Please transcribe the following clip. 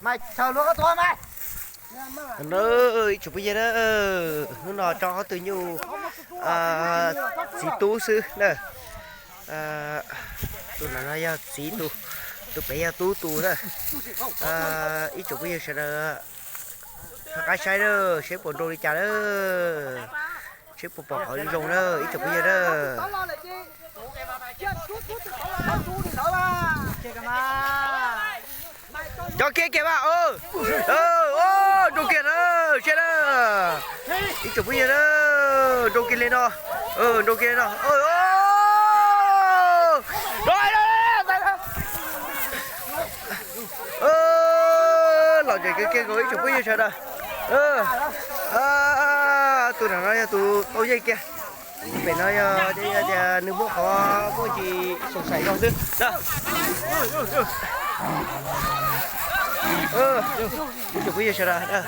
Mas chaw luag koj tuav mas. Ib tsoom phooj ywg na, hnub no tso qhov twg nyuj txiv tub xwb na. Tus no yog txiv tus, tus pem yog tub tus na. Ib tsoom phooj ywg sawv daws rov qab saib na, seb puas nrau li cas na, seb puas pom qhov zoo na ib tsoom phooj ywg na. Cov kiag kiag mas, nrau kiag na, seb na, ib tsoom phooj ywg na, nrau kiag li no, nrau kiag li no. Los ntses kiag kiag nkaus ib tsoom phooj ywg sawv daws. Tus no yog tus tau yeej kiag. Pem no yog tias nws muaj qhov muaj tsis xoom xaim zog xwb na. Ib tsoom phooj ywg sawv daws.